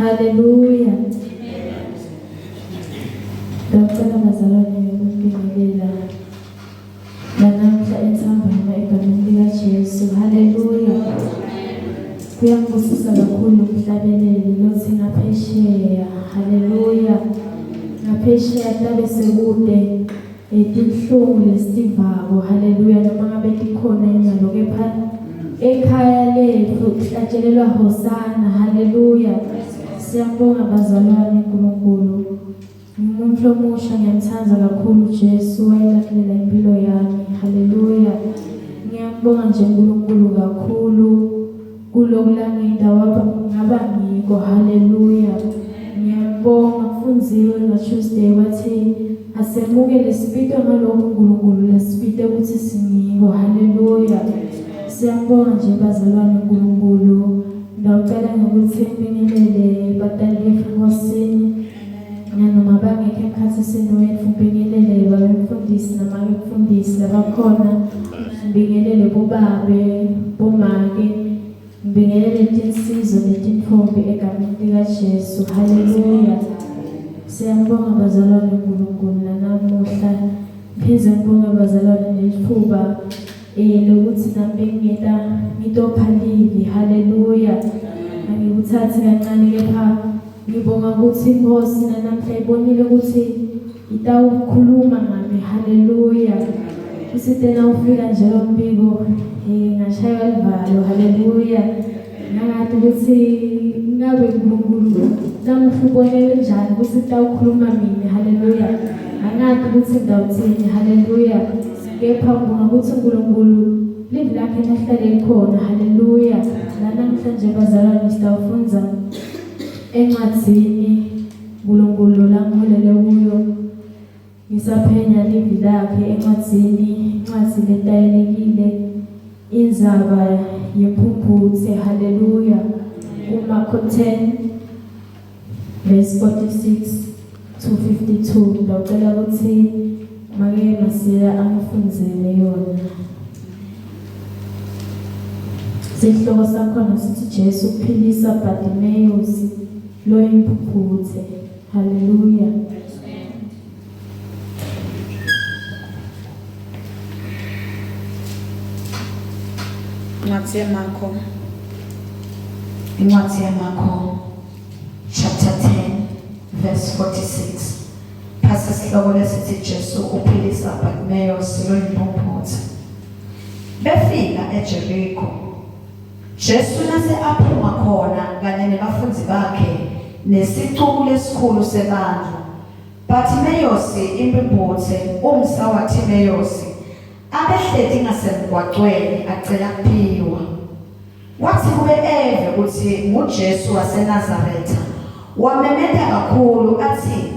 Haleluya. Ngiyacela bazalwane ukubingelela nanamhla entsambama egameni likaJesu. Haleluya. Kuyangibusisa kakhulu umhlabeleli lothi ngaphesheya. Haleluya. Ngaphesheya tabe sekude tinhlungu lesitivako. Haleluya. Noma ngabe tikhona nyalo kepha ekhaya lethu kuhlatshelelwa hosana. Haleluya. Siyabonga bazalwane uNkulunkulu. Ngimuntu omusha ngiyamthanda kakhulu Jesu wayelahlela impilo yami. Haleluya. Ngiyambonga nje uNkulunkulu kakhulu kuloku langinda waba ngaba ngiko. Haleluya. Ngiyambonga kufundziwe nga Tuesday wathi asemukele sibitwe ngalokhu uNkulunkulu lesibite ukuthi singiko. Haleluya. Siyambonga nje bazalwane uNkulunkulu. Ngiyacela ngokuthi ngibingelele batali bethu enkosini. Nanoma bangekho emkhathini wethu ngibingelele babemfundisi namake mfundisi labakhona ngibingelele bobabe bomake ngibingelele tinsizo netintfombi egameni likaJesu. Haleluya. Siyambonga bazalwane uNkulunkulu nanamuhla. Ngiphindze ngibonge bazalwane nelitfuba lokuthi nami bengingeta ngitopha livi. Haleluya. Angikuthathi kancane kepha ngibonga ukuthi inkosi nanamhla ibonile ukuthi itawukhuluma ngami. Haleluya. Usitena ufika nje lo mbiko ngashaywa livalo. Haleluya. Nangathi ukuthi ngabe uNkulunkulu namuhla ubonele njani ukuthi utawukhuluma mina. Haleluya. Angathi ukuthi ngidawuthini. Haleluya. Kepha ngibonga ukuthi uNkulunkulu livi lakhe lahlale likhona. Haleluya. Namhlanje bazalwane sitawufundza encwadzini uNkulunkulu langiholele kuyo. Ngisaphenya livi lakhe encwadzini, incwadzi letayelekile indzaba yemphumphutse. Haleluya. KuMarko 10 verse 46 to 52. Ngiyacela ukuthi make Masiya angifundzele yona. Sihloko sakhona sithi Jesu uphilisa Bartimaeus loyimphumphutse. Haleluya. Incwadi yaMarko. Incwadi yaMarko chapter 10 verse 46. Phasa sihloko lesithi Jesu uphilisa Bartimaeus loyimphumphutse. Befika eJeriko. Jesu nase aphuma khona kanye nebafundzi bakhe nesicuku lesikhulu sebantfu. Bartimeyosi imphumphutse, umsa waThimeyosi, abehleti ngasemgwacweni acela kuphiwa. Watsi kube eve kutsi nguJesu waseNazaretha, wamemeta kakhulu atsi,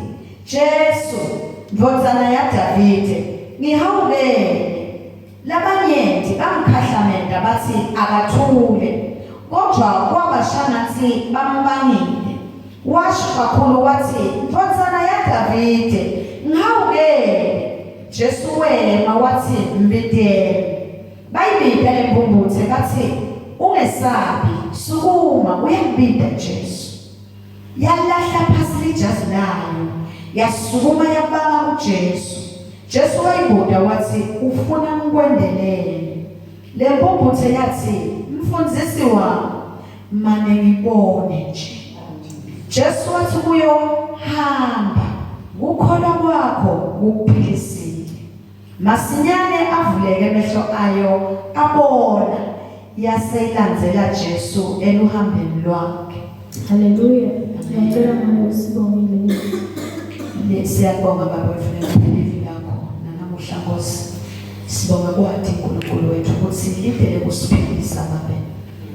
Jesu, Ndvodzana yaDavide, ngihawukele! Labanyenti bamkhahlamenta batsi akathule, kodvwa kwaba shangatsi bambangile. Washo kakhulu watsi, Ndvodzana yaDavide, ngihawukele! Jesu wema watsi, Mbiteni. Bayibita lemphumphutse batsi, Ungesabi, sukuma, uyakubita Jesu. Yalahla phasi lijazi layo, yasukuma yabanga kuJesu. Jesu wayibuta watsi, Ufuna ngikwenteleni? Lemphumphutse yatsi, Mfundzisi wami, mane ngibone nje. Jesu watsi kuyo, Hamba, kukholwa kwakho kukuphilisile. Masinyane avuleke emehlo ayo abona, yase ilandzela Jesu eluhambeni lwakhe. Haleluya. Ngiyacela mama usibongile. Siyabonga Baba wethu ngelivi lakho nanamuhla Nkosi. Sibonga kwati uNkulunkulu wethu ukuthi lidele kusiphilisa Babe.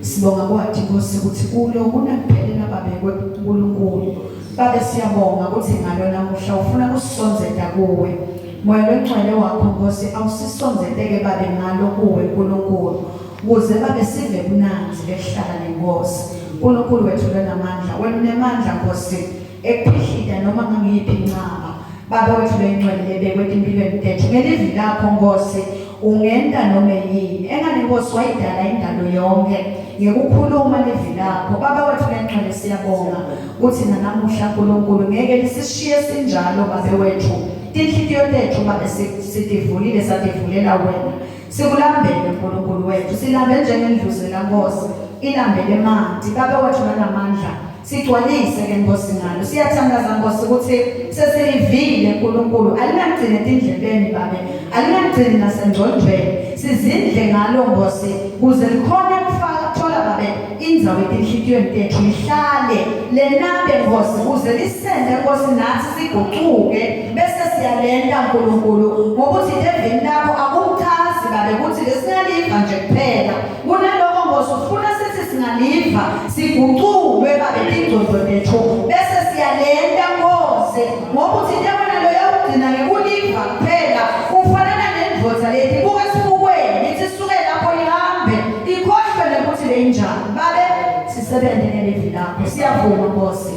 Sibonga kwati Nkosi ukuthi kulo kunakuphelela Babe kweNkulunkulu. Babe siyabonga ukuthi ngalo namuhla ufuna kusisondzeta kuwe. Moya longcwele wakho Nkosi awusisondzeteke Babe ngalo kuwe Nkulunkulu. Kuze babe sive bunandzi bekuhlala nenkosi. Nkulunkulu wethu lonamandla, wena unemandla Nkosi ekuphihlita noma ngangiyiphi incaba. Baba wethu loyingcwele lebekwe etimpilweni tethu ngelivi lakho Nkosi. Ungenta nome yini. Engane Nkosi wayidala indalo yonke ngekukhuluma livi lakho. Baba wethu lengcwele siyabonga kutsi nanamuhla Nkulunkulu ngeke lisishiye sinjalo babe wethu. Tinhlitiyo tethu babe sitivulile sativulela wena. Sikulambele Nkulunkulu wethu, silambe njengendluzela Nkosi, ilambele emanti. Babe wethu lanamandla, sigcwalise ke Nkosi ngalo. Siyathandaza Nkosi ukuthi sesilivile Nkulunkulu, alingagcini etindlebeni babe, alingagcini nasengcondvweni. Sizindle ngalo Nkosi kuze likhone kufaka kuthola babe indzawo etinhlitiyweni tethu lihlale lenabe Nkosi kuze lisente Nkosi nathi sigucuke bese siyalenta Nkulunkulu ngokuthi evini lakho akuchazi babe ukuthi lesingaliva nje kuphela kunaloko Nkosi ufuna sithi singaliva siguculwe babe tingcondo tethu bese siyalenta Nkosi ngokuthi yabona loyo ugcina ngekuliva kuphela ufanana nendvodza lethi buka esibukweni ithi suke lapho ihambe ikhohlwe nekuthi leyinjani babe sisebenze ngelivi lakho siyavuma Nkosi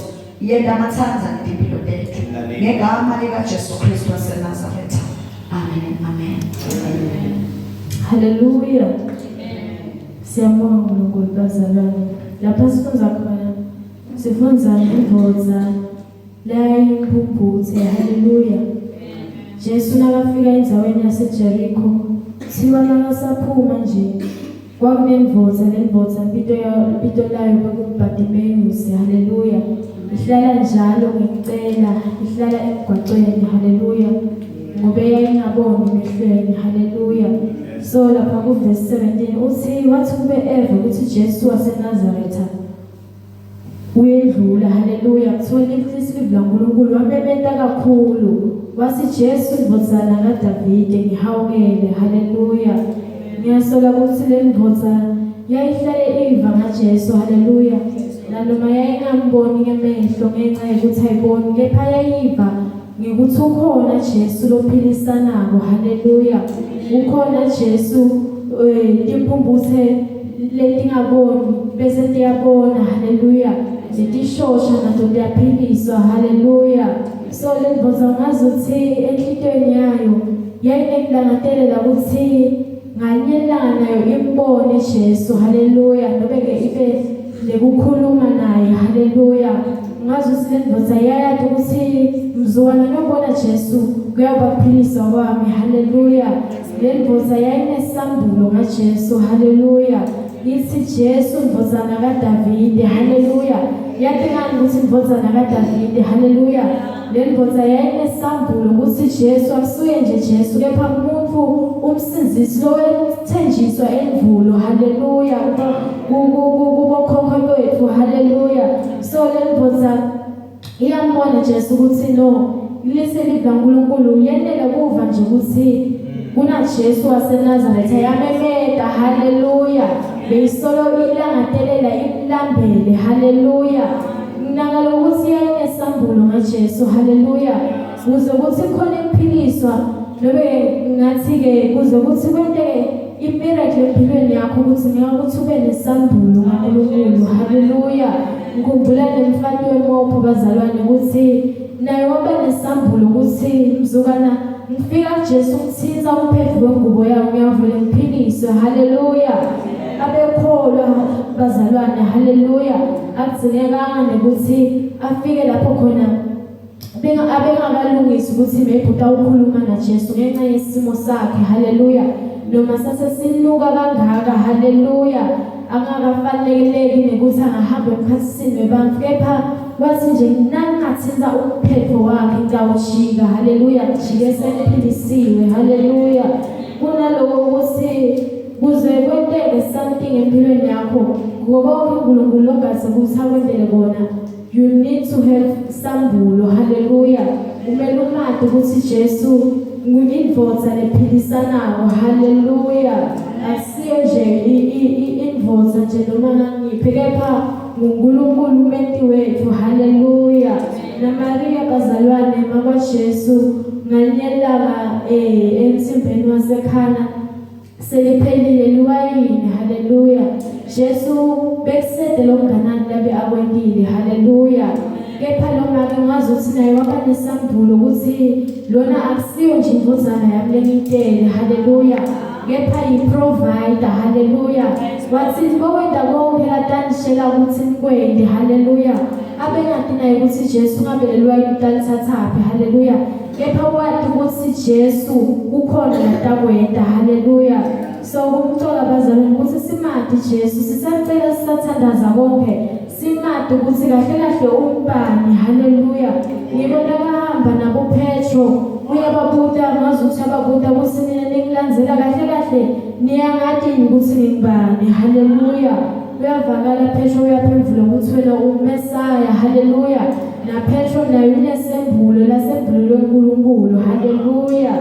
yenta matsandza ngetimpilo tethu ngegama likaJesu Kristu waseNazaretha amen amen. Haleluya. Siyabonga uNkulunkulu bazalwane. Lapha sifundza khona sifundza indvodza leyayimphumphutse. Haleluya. Jesu nakafika endzaweni yaseJeriko, kuthiwa nakasaphuma nje kwakunendvodza lendvodza libito layo bekuBhatimeyusi. Haleluya. Ihlala njalo ngekucela, ihlala emgwacweni. Haleluya. Ngobe yayingaboni emehlweni. Haleluya. So lapha kuvesi 17 uthi wathi kube eve ukuthi Jesu waseNazaretha uyedlula. Haleluya. Kuthiwa livi laNkulunkulu wamemeta kakhulu wathi Jesu ndvodzana kaDavide ngihawukele. Haleluya. Ngiyasola ukuthi le ndvodza yayihlale iva ngaJesu. Haleluya. Nanoma yayingamboni ngemehlo ngenxa yokuthi ayiboni, kepha yayiva ngekuthi ukhona Jesu lophilisanako. Haleluya. Ukhona Jesu timphumphutse letingaboni bese tiyabona. Haleluya. Netishosha nato tiyaphiliswa. Haleluya. So le ndvodza ungazuthi enhlitiyweni yayo yayinekulangadelela ukuthi nganye ilanga nayo imbone Jesu. Haleluya. Nobe ke ibe nekukhuluma naye. Haleluya. Ungazuthi le ndvodza yayati ukuthi mzukwana ngiyobona Jesu kuyawuba kuphiliswa kwami. Haleluya. Le ndvodza yayinesambulo ngaJesu. Haleluya. Ithi Jesu ndvodzana kaDavide. Haleluya. Yati ngani ukuthi ndvodzana kaDavide? Haleluya. Le ndvodza yayinesambulo ukuthi Jesu akusuye nje Jesu kepha umuntu umsindzisi lowethenjiswa endvulo. Haleluya. Kubokhokho bethu. Haleluya. So le ndvodza iyambona Jesu ukuthi no lise livi laNkulunkulu yenele kuva nje ukuthi kuna Jesu waseNazaretha yamemeta. Haleluya. Beyisolo ilangatelela imlambele. Haleluya. Nginaka lokuthi yayinesambulo ngaJesu. Haleluya. Kuze kuthi khona imphiliswa nobe ngathi ke kuze kuthi kwenteke imiracle empilweni yakho ukuthi ngeke ukuthi ube nesambulo ngaNkulunkulu. Haleluya. Ngikhumbula nemfati wemopho bazalwane ukuthi naye waba nesambulo ukuthi mzukwana ngifika kuJesu ngithinta umphetho wengubo yami ngiyavula ngiphiliswe. Haleluya. Abekholwa bazalwane. Haleluya. Akudzingekanga nekuthi afike lapho khona abengakalungisi ukuthi maybe utawukhuluma naJesu ngenxa yesimo sakhe. Haleluya. Noma sase sinuka kangaka. Haleluya. Angakafaneleki nekuthi angahamba emkhathini webantu, kepha wathi nje nangingathinta umphetho wakhe ngitawujika. Haleluya. Ngijike sengiphilisiwe. Haleluya. Kunaloko ukuthi kuze kwenteke something empilweni yakho ngoba uNkulunkulu longaze ukuthi akwentele kona, you need to have sambulo. Haleluya. Kumele umati ukuthi Jesu nguyindvodza lephilisanako. Haleluya. Akusiyo nje indvodza nje noma ngangiphi, kepha nguNkulunkulu umenti wethu. Haleluya. Na Maria bazalwane makwaJesu ngalinye ilanga emzimbeni waseKhana seliphelile liwayini. Haleluya. Jesu bekusede lokunganani labe akwentile. Haleluya. Kepha lo make ngazi ukuthi naye waba nesambulo ukuthi lona akusiyo nje indvodzana yami lengiyitele. Haleluya. Kepha yi-provider, haleluya. Watsi bowenta konkhe latanishela kutsi nikwente, haleluya. Abengati naye kutsi Jesu ngabe leliwayini utalitsatsaphi, haleluya. Kepha wati kutsi Jesu kukhona latakwenta, haleluya. So kumcoka bazalwane kutsi simati Jesu, sisacela sisathandaza konkhe simati kutsi kahle kahle umbani, haleluya. Ngibona kahamba nabo Petro uyababuta ngazuthi ababuta kutsi nina ningilandzela kahle kahle niyangati yini kutsi ngingubani, haleluya. Uyavakala Petro uyaphendvula kutsi wena unguMesaya, haleluya. Na Petro naye unesembulo lasembulelwe uNkulunkulu, haleluya.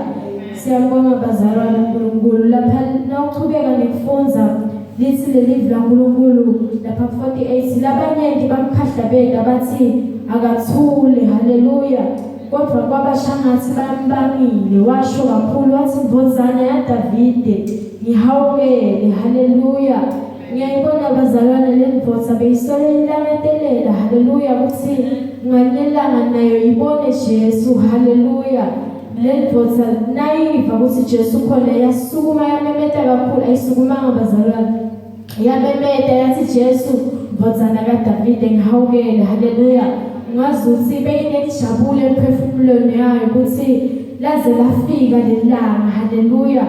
Siyabonga bazalwane uNkulunkulu lapha nawuchubeka nekufundza lithi lelivi laNkulunkulu lapha 48 labanyenti bamkhahlabeta bathi akathule, haleluya. Kodwa kwaba shangatsi bambangile, washo kakhulu wathi ndvodzana yaDavide ngihawukele, haleluya. Ngiyayibona bazalwane le ndvodza beyisolo ilangatelela, haleluya, kutsi ngalinye ilanga nayo ibone Jesu, haleluya. Le ndvodza nayiva kutsi Jesu khona yasukuma yamemeta kakhulu, ayisukumanga bazalwane, yamemeta yathi Jesu ndvodzana kaDavide ngihawukele, haleluya. Ngazuthi beyinekujabula emphefumulweni yayo kutsi laze lafika lelanga, haleluya.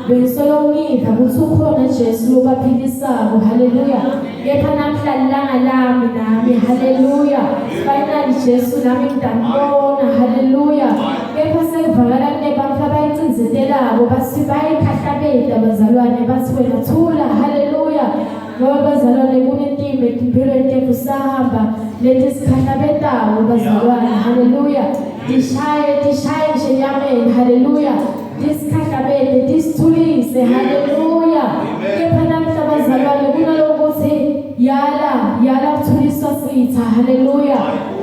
Bengisolo ngiva kutsi ukhona Jesu lobaphilisako, haleluya. Kepha namhla lilanga lami nami, haleluya. Finally Jesu nami ngitambona, haleluya. Kepha sekuvakala kunebantu abayicindzetelako bathi bayikhahlabeta bazalwane bathi wena thula, haleluya. Ngoba bazalwane kunetimo etimpilweni tetfu sahamba leti sikhahlabetako bazalwane, haleluya. Tishaye tishaye nje enyameni, haleluya. Tisikhahlabete tisithulise, haleluya. Kepha namhla bazalwane kunalokuthi yala yala kuthuliswa sitha, haleluya.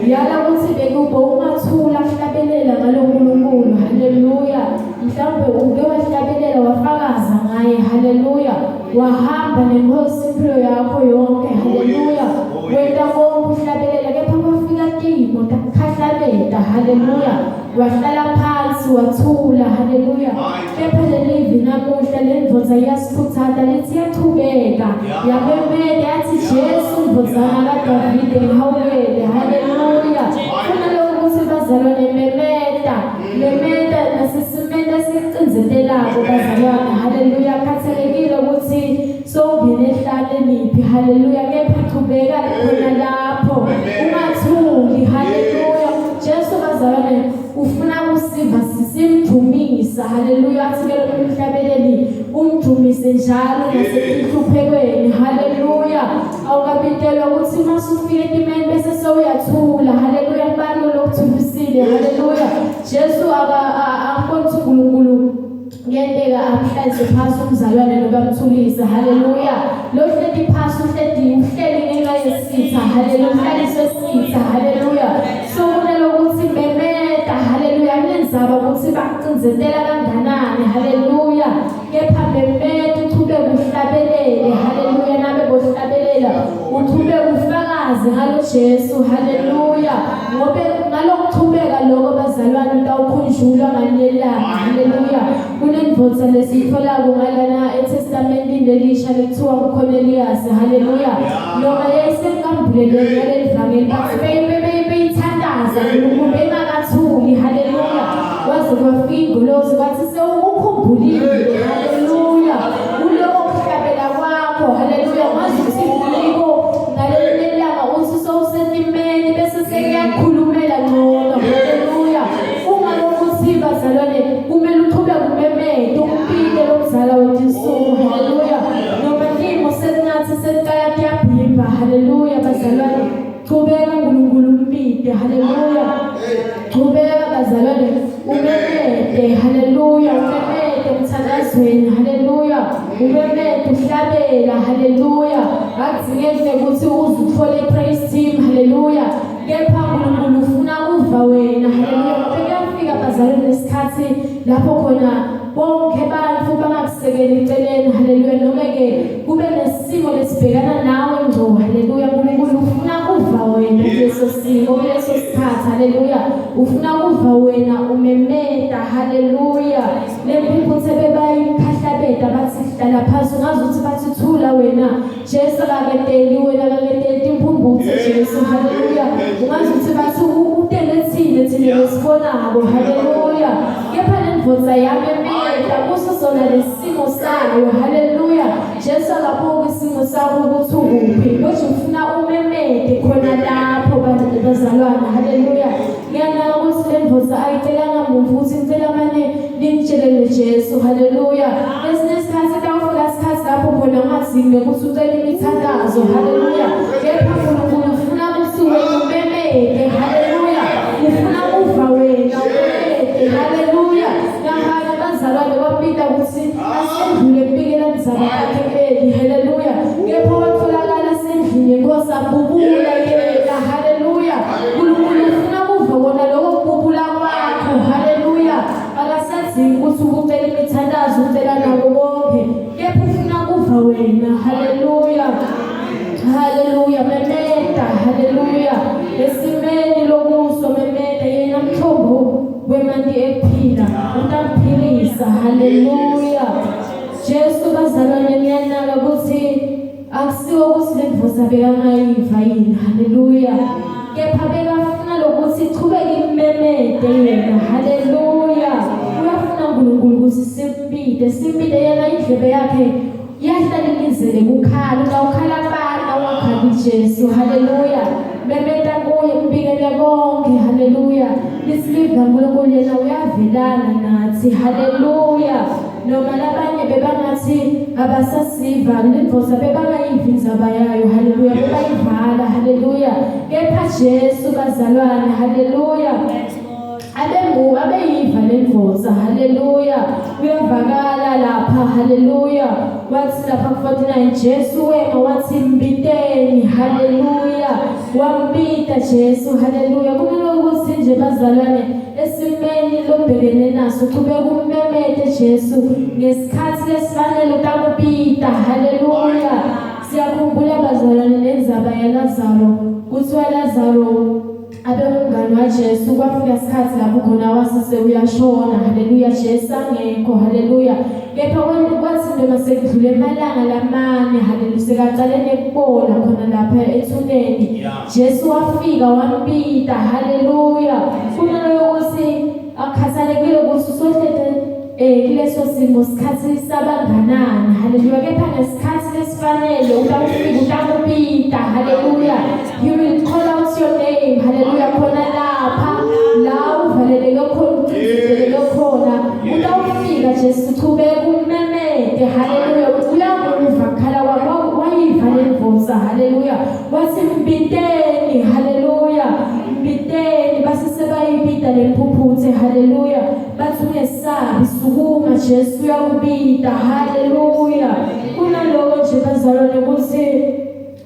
Yala kutsi bekubo ungathula kuhlabelela ngaloNkulunkulu, haleluya. Mhlawumbe uke wahlabelela wafakaza ngaye, haleluya. Wahamba nenkosi impilo yakho yonke, haleluya. Wenta konke uhlabelela kepha kwafika timo takukhahlabeta, haleluya. Wahlala phansi wathula, haleluya. Kepha lelivi namuhla lendvodza iyasikhutsata lithi yachubeka yamemeta yathi Jesu ndvodzana kaDavide ngihawukele, haleluya. Kunaloko kutsi bazalwane memeta memeta nasisimenta sicindzetelako bazalwane, haleluya. Khathalekile kutsi sowungene ehlane niphi, haleluya. Kepha chubeka khona lapho ungathuli, haleluya. Jesu bazalwane ufuna kusiva sisimdumisa, haleluya. Athi ke lo mhlabeleli umdumise njalo nasetinhluphekweni, haleluya. Awukabitelwa ukuthi masufika etimeni bese sewuyathula, haleluya. Kubani lokuthulisile, haleluya. Jesu akakoni ukuthi uNkulunkulu kuyenteka amhlalise phasi umzalwane noba amthulise, haleluya. Lo hleti phasi uhleti uhleli ngenxa yesitha, haleluya. Uhlaliswe sitha, haleluya. So kunalokuthi memeta, haleluya. Kunendzaba ukuthi bakucindzetela kanganani, haleluya. Kepha memeta uchubeke uhlabelele, haleluya. Nabe bohlabelela uchubeke ufakaze ngalo Jesu, haleluya. Ngobe ngalokuchubeka lokho bazalwane utawukhunjulwa ngalelanga, haleluya. Kunendvodza lesiyitholako ngalana eTestamentini lelisha lekuthiwa nguCornelius, haleluya. Noma yayisenkambulelweni yaleli vangeli bathi beyithandaza uNkulunkulu bengakathuli, haleluya. Waze kwafika ingolozi kwathi sewukukhumbulile, haleluya. Kuloko kuhlabela kwakho, haleluya. Wazi ukuthi ngiko ngaleli langa uthi sowusetimeni bese sekuyakhulumela ngcono, haleluya. Ungalokuthi bazalwane kumele uchubeke umemete umpite lomzala wetinsuku, haleluya. Noma timo sekungathi sekuqala kuyabhimba, haleluya bazalwane. Chubeka uNkulunkulu umpite, haleluya. Chubeka bazalwane umemete, haleluya. Umemete emthandazweni, haleluya. Umemete uhlabela, haleluya. Akudzingeki ukuthi uze uthole i-praise team, haleluya. Kepha uNkulunkulu ufuna kuva wena, haleluya. Ngoba kuyafika bazalwane nesikhathi lapho khona bonke bantfu bangakusekeli eceleni, haleluya. Noma ke kube nesimo lesibhekana nawe ngco, haleluya. uNkulunkulu ufuna kuva wena kuleso simo, kuleso sikhathi, haleluya. Ufuna kuva wena umemeta, haleluya. Lemphuphu bebayikhahlabeta bathi hlala phasi ungazi ukuthi bathi thula wena Jesu akaketeli wena akaketeli timphumphutse Jesu haleluya ungazi ukuthi bathi utele thina thina lesibonako haleluya kepha le ndvodza yamemeta kuso sona lesimo sayo haleluya Jesu akabuki isimo sakho ukuthi ukuphi kodwa ufuna umemete khona lapho bazalwane haleluya Ngiyanaka ukuthi le ndvodza ayicelanga muntu ukuthi ngicela mane ningitshelele Jesu haleluya esinye isikhathi tawufika isikhathi lapho khona ungadingi ukuthi ucele imithandazo haleluya kepha uNkulunkulu ufuna ukuthi wena umemete haleluya ufuna kuva wena umemete haleluya nahana bazalwane bambita ukuthi asendlule embikela mzaba wakhe Eli haleluya kepha watholakala sendlini yenkosi abubula yena haleluya uNkulunkulu ufuna kuva kona lokho kububula kwakho haleluya akasadzingi ukuthi ukucela imithandazo ucela nabo bonke kepha ufuna kuva wena haleluya haleluya memeta haleluya esimeni lokuso memeta yena mthombo wemanti ekuphila utamphilisa haleluya Jesu bazalwane niyanaka ukuthi akusiwo ukuthi le ndvodza bekangayiva yini haleluya kepha bekafuna lokuthi ichubeke imemede yena haleluya uyafuna uNkulunkulu ukuthi simbide simbide yena indlebe yakhe yahlala ilizele kukhala utawukhala kubani awungakhali Jesu haleluya memeta kuye mbikele konke haleluya lisiliva uNkulunkulu yena uyavelana nathi haleluya noma labanye bebangathi abasasiva lendvodza bebangayivi indzaba yayo haleluya bebayivala haleluya kepha Jesu bazalwane haleluya abengu abeyiva lendvodza haleluya uyavakala lapha haleluya wathi lapha ku-49 Jesu wema wathi mbiteni haleluya wambita Jesu haleluya kunalokuthi nje bazalwane esimeni lobhekene naso chubeka ummemete Jesu ngesikhathi lesifanele utakubita haleluya siyakhumbula bazalwane nenzaba yaLazaro kuthiwa Lazaro abengumngani waJesu kwafika isikhathi lapho khona wasese uyashona haleluya Jesu angekho haleluya kepha kwathi noma sekudlule emalanga lamane haleluya sekaqale nekubona khona lapha ethuneni Jesu wafika wambita haleluya kunaloyo ukuthi akhathalekile ukuthi usohlete eh kuleso simo sikhathi sabanganani haleluya kepha ngesikhathi lesifanele utakufika utakubita haleluya he will call out your name haleluya khona lapha la uvaleleke khona ucindezeleke khona utawufika Jesu chubeka umemete haleluya uyakuva khala kwakho wayiva lendvodza haleluya wathi mbiteni haleluya mbiteni base sebayibita lemphuphuthe haleluya bathi ungesabi sukuma Jesu uyakubita haleluya kunaloko nje bazalwane ukuthi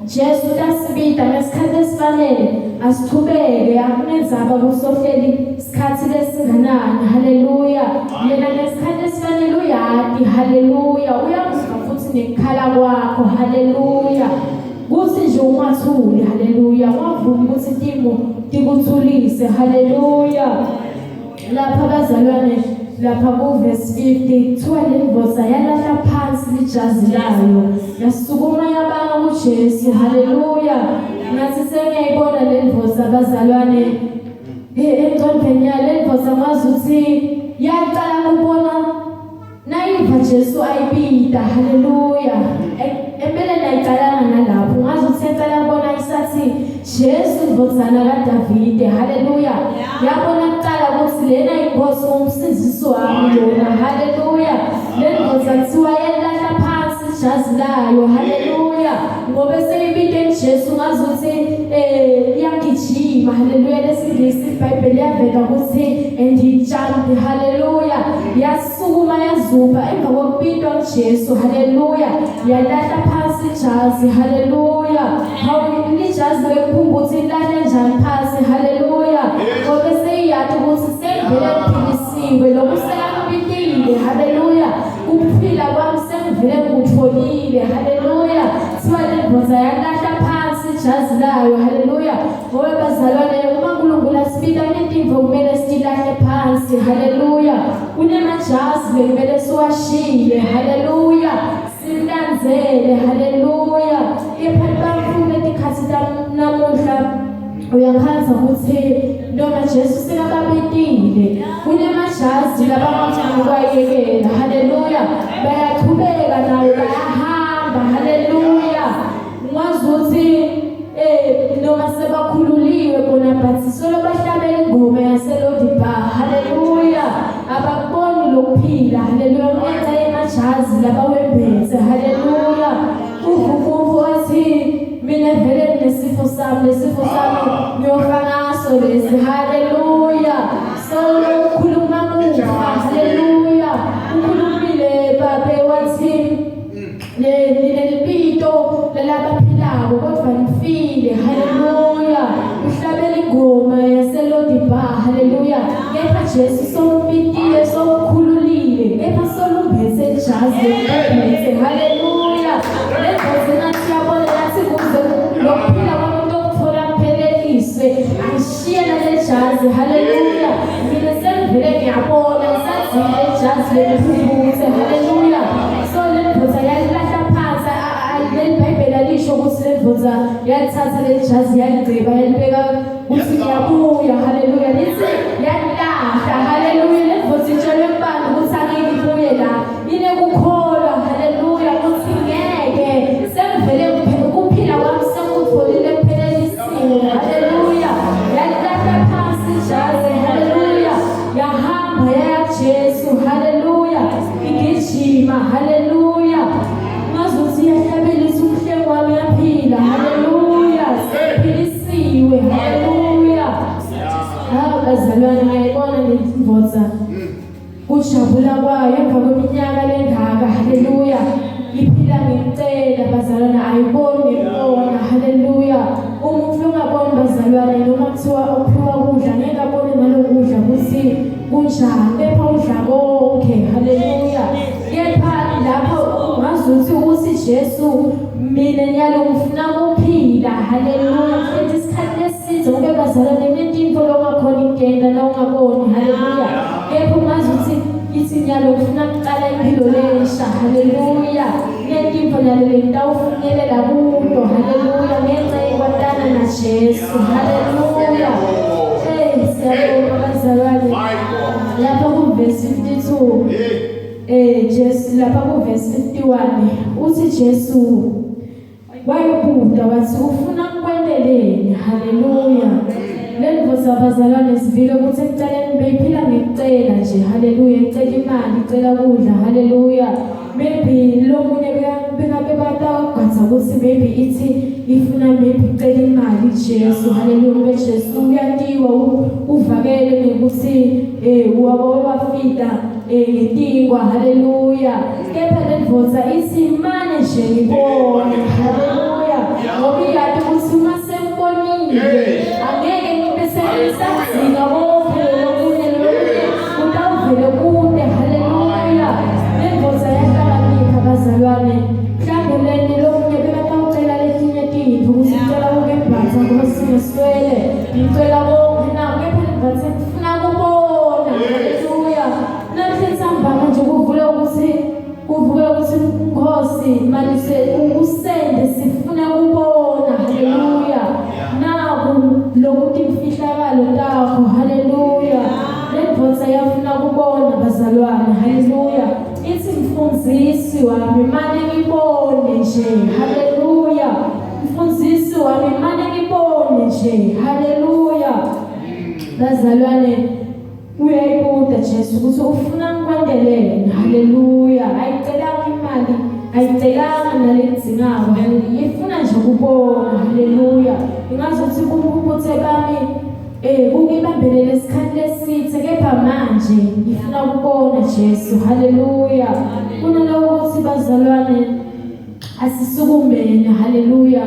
Jesu utasibita ngesikhathi esifanele asichubeke akunenzaba kusohleli isikhathi lesinganani haleluya yena ngesikhathi esifanele uyati haleluya uyakuzwa futhi nekukhala kwakho haleluya kuthi nje ungathuli haleluya ungavumi ukuthi timo tikuthulise haleluya lapha bazalwane lapha kuvesi 50 kuthiwa le ndvodza yalahla phansi lijazi layo yasukuma yabanga kuJesu haleluya ngathi sengiyayibona le ndvodza bazalwane engqondweni yale ndvodza ngazi ukuthi yaqala kubona Nayiva Jesu ayibita haleluya empeleni ayiqalanga nalapho ungaze uthi yaqala kubona isathi Jesu ndvodzana kaDavide haleluya yabona kuqala ukuthi lena inkosi umsindisi wami lona haleluya le ndvodza kuthiwa yalahla phansi ijazi layo haleluya ngoba seyibite Jesu ngazi ukuthi eh iyagijima haleluya lesingisi iBhayibheli liyavela ukuthi and he jumped haleluya yasukuma yazuba emva kokubitwa uJesu haleluya yalahla phansi ijazi haleluya hawu lijazi lekuphumba ukuthi ilahle njani phansi haleluya ngoba seyiyati ukuthi sengivele ngiphilisiwe lokhu sekakubitile haleluya ukuphila kwami sengivele ngikutholile haleluya kuthiwa le ndvodza yalahla phansi ijazi layo haleluya ngoba bazalwane uma uNkulunkulu asibita kunetimvo kumele silahle phansi haleluya kunemajazi bekumele siwashiye haleluya Bamlandzele, haleluya. Kepha bantfu letikhatsi tanamuhla uyakhandza kutsi noma Jesu sekababitile kunemajazi labangafuni kwayekela, haleluya. Bayachubeka nawo bayahamba, haleluya. Ngazi ukuthi noma sebakhululiwe bona but solo bahlabela ingoma yaseLodibar, haleluya. Abakuboni lokuphila, haleluya, ngenxa yemajazi labawembethe, haleluya. Uvukuvu wathi mina vele nginesifo sami, lesifo sami ngiyofa ngaso lesi, haleluya. Solo ukhuluma kufa, haleluya. Ukhulumile babe wathi ninelipito lalabaphilako kodvwa nifile, haleluya. Uhlabela ingoma yaseLodibar, haleluya. Kepha Jesu sowumbitile, sowukhululile, kepha solumbethe ijazi lemphethe, haleluya. Le ndvodza ngathi yabona ngathi kuze lokuphila kwamuntu okuthola kupheleliswe angishiye nale jazi, haleluya. Mina sengivele ngiyabona ngisadzinga ijazi lemphuphuthe, haleluya. So le ndvodza yalilahla phansi, leli Bhayibheli alisho ukuthi le ndvodza yalithatha leli jazi yaligqiba yalibeka ukuthi ngiyabuya, haleluya. Lithi yalilahla, haleluya. Le ndvodza itshelwe kubantu ukuthi angeke ibuye la, inekukholwa, haleluya, ukuthi ngeke sengivele ukuphila kwami sengikutholile kuphelelisiwe, haleluya. Yalilahla phansi ijazi, haleluya, yahamba yaya kuJesu, haleluya, igijima, haleluya. Ngazuthi iyahlabelisa umhlengi wami uyaphila, haleluya, siphilisiwe, haleluya. Hawu bazalwane, ngayibona le ndvodza kujabula kwayo emva kweminyaka lengaka, haleluya. Iphila ngekucela bazalwane, ayiboni ngekubona, haleluya. Umuntu ongaboni bazalwane, noma kuthiwa uphiwa kudla ngeke abone nalokudla ukuthi kunjani, kepha udla konke, haleluya. Kepha lapho ungazuthi ukuthi Jesu mina nyalo ngifuna ukuphila, haleluya. Futhi isikhathi lesidze ngoba bazalwane kunetintfo longakhona ukugenda nawungaboni, haleluya. Kepha ungazuthi ithi nyalo ngifuna kuqala impilo lensha, haleluya. Kunetintfo nyalo lengitawufinyelela kuto, haleluya, ngenxa yekwatana naJesu, haleluya. Hey, siyabonga bazalwane. Lapha ku-verse 52 Jesu lapha ku-verse 51 uthi Jesu wayebuta wathi ufuna ngikwenteleni, haleluya. Le ndvodza bazalwane sivile ukuthi ekucaleni beyiphila ngekucela nje, haleluya, icela imali, icela kudla, haleluya. Maybe lomunye bekabe batawugadza ukuthi maybe ithi ifuna maybe icela imali Jesu, haleluya, ngoba Jesu uyatiwa uvakele ngekuthi wabo wafika ngetinkwa, haleluya. Kepha le ndvodza ithi mane nje ngibone, haleluya, ngoba iyati ukuthi uma sengibonile angeke ngibe sengisadzinga konke lokunye, lokunye kutawuvele kude, haleluya. Le ndvodza yahlakanipha bazalwane, mhlawumbe leni lokunye bekatawucela letinye tintfo ukuthi ngicela ukembhatha ngoba singeswele, ngicela konke na, kepha le ndvodza ifuna kubona, haleluya. Namhlanje sambama nje kuvule ukuthi kuvuke ukuthi Nkosi manise usende sifuna kubona, haleluya. Naku lokuthi imfihlakalo takho, haleluya. Le ndvodza yafuna kubona bazalwane, haleluya. Ithi mfundzisi wami mane ngibone nje, haleluya. Mfundzisi wami mane ngibone nje, haleluya. Bazalwane, uyayibuta Jesu ukuthi ufuna ngikwenteleni, haleluya. Ayicelanga imali, ayicelanga naledzingako, haleluya. Ifuna nje ukubona, haleluya. Ingazuthi kuphuputhe bami kungibambelele isikhathi lesithe, kepha manje ngifuna ukubona Jesu, haleluya. Kunalokuthi bazalwane asisukumeni, haleluya.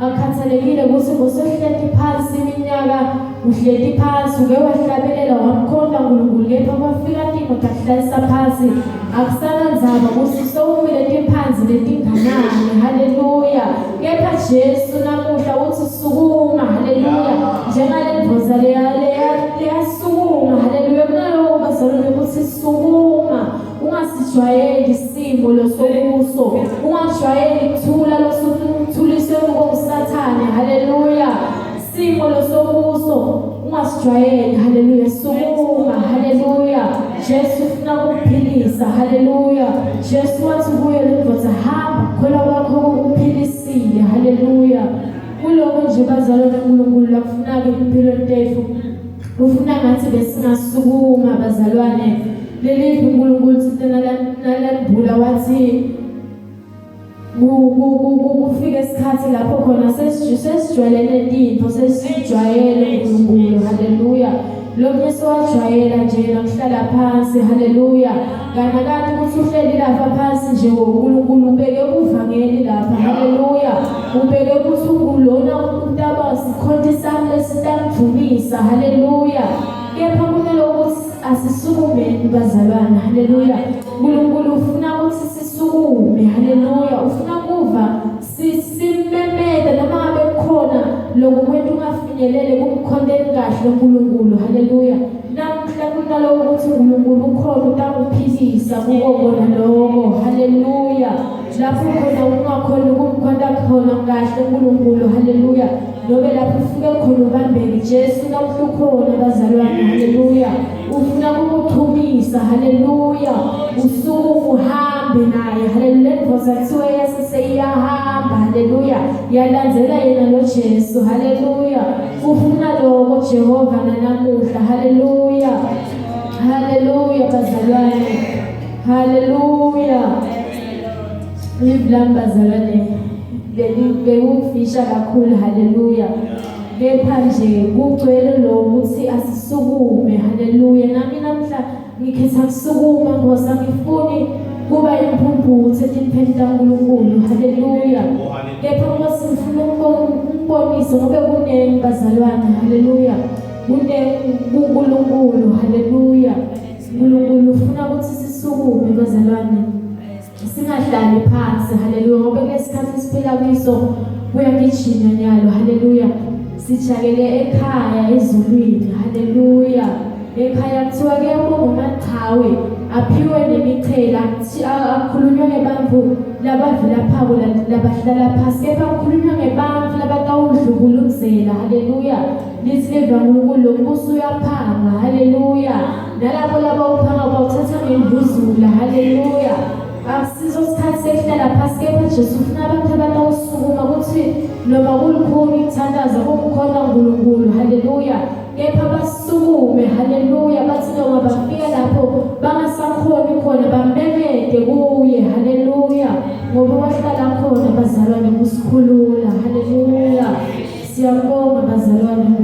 Akukhathalekile ukuthi usohleti phansi iminyaka, uhleti phansi uke wahlabelela wamkhonta uNkulunkulu, kepha kwafika timo takuhlalisa phansi. Akusanandzaba ukuthi sowumile timphanzi letinganani, haleluya. Kepha Jesu namuhla uthi sukuma, haleluya. Njengale ndvodza leyasukuma, haleluya. Kunaloko bazalwane ukuthi sukuma, ungasijwayeli isimo losokuso, ungajwayeli Simo losokuso ungasijwayeli. Haleluya. Sukuma. Haleluya. Jesu ufuna kukuphilisa. Haleluya. Jesu wathi kuyo le ndvodza, hamba, kukholwa kwakho kukuphilisile. Haleluya. Kuloko nje bazalwane uNkulunkulu lakufunaka empilweni tetfu ufuna ngathi besingasukuma bazalwane. Leli uNkulunkulu thina nalambula wathi kufika isikhathi lapho khona sesijwayelene tintfo, sesijwayele uNkulunkulu. Haleluya. Lo mnye sowajwayela nje nakuhlala phansi. Haleluya. Kana kanti ukuthi uhleli lapha phansi nje uNkulunkulu ubeke uvangeli lapha. Haleluya. Ubeke ukuthi ulona utaba sikhonti sami lesitamdvumisa. Haleluya. Kepha kumele ukuthi asisukumeni bazalwane. Haleluya. uNkulunkulu ufuna ukuthi sisukume. Haleluya. Ufuna kuva simemeta noma ngabe kukhona lokho kwento ungafinyelele kumkhonteni kahle uNkulunkulu. Haleluya. Namhla kunaloko ukuthi uNkulunkulu ukhona utakuphilisa kuko kona lokho. Haleluya. Lapho khona ungakhona ukumkhonta khona kahle uNkulunkulu. Haleluya. Nobe lapho ufike khona ubambeke Jesu namhla ukhona bazalwane. Haleluya. Ufuna kukuchumisa. Haleluya. Usukume uhambe naye. Haleluya. Le ndvodza kuthiwa yaseseyiyahamba. Haleluya. Yalandzela yena lo Jesu. Haleluya. Ufuna lokho Jehova nanamuhla. Haleluya. Haleluya bazalwane. Haleluya. Live lami bazalwane bekufisha kakhulu. Haleluya. Kepha nje kugcwele lo ukuthi asisukume. Haleluya. Nami namhla ngikhetha kusukuma Nkosi, angifuni kuba imphumphuthe etimpheni taNkulunkulu. Haleluya. Kepha Nkosi ngifuna ukubonisa ngobe kunengi bazalwane. Haleluya. Kunengi kuNkulunkulu. Haleluya. uNkulunkulu ufuna ukuthi sisukume bazalwane, singahlali phansi. Haleluya. Ngoba kulesikhathi siphila kuso kuyagijinywa nyalo. Haleluya. Sijakele ekhaya ezulwini. Haleluya. Ekhaya kuthiwa kuyabonga umaqhawe aphiwe nemichela, akhulunywa ngebantfu labavilaphako labahlala phasi, kepha kukhulunywa ngebantfu labatawudlubulundzela. Haleluya. Lithi liva uNkulunkulu lo mbuso uyaphanga. Haleluya. Nalabo labawuphanga bawuthatha ngendluzula. Haleluya. Akusizo isikhathi sekuhlala phasi, kepha Jesu ufuna abantu abatawusukuma ukuthi noma kulukhuni kuthandaza kumkhona uNkulunkulu. Haleluya. Kepha basukume. Haleluya. Bathi noma bafika lapho bangasakhoni khona bamemede kuye. Haleluya. Ngoba wahlala khona bazalwane kusikhulula. Haleluya. Siyabonga bazalwane.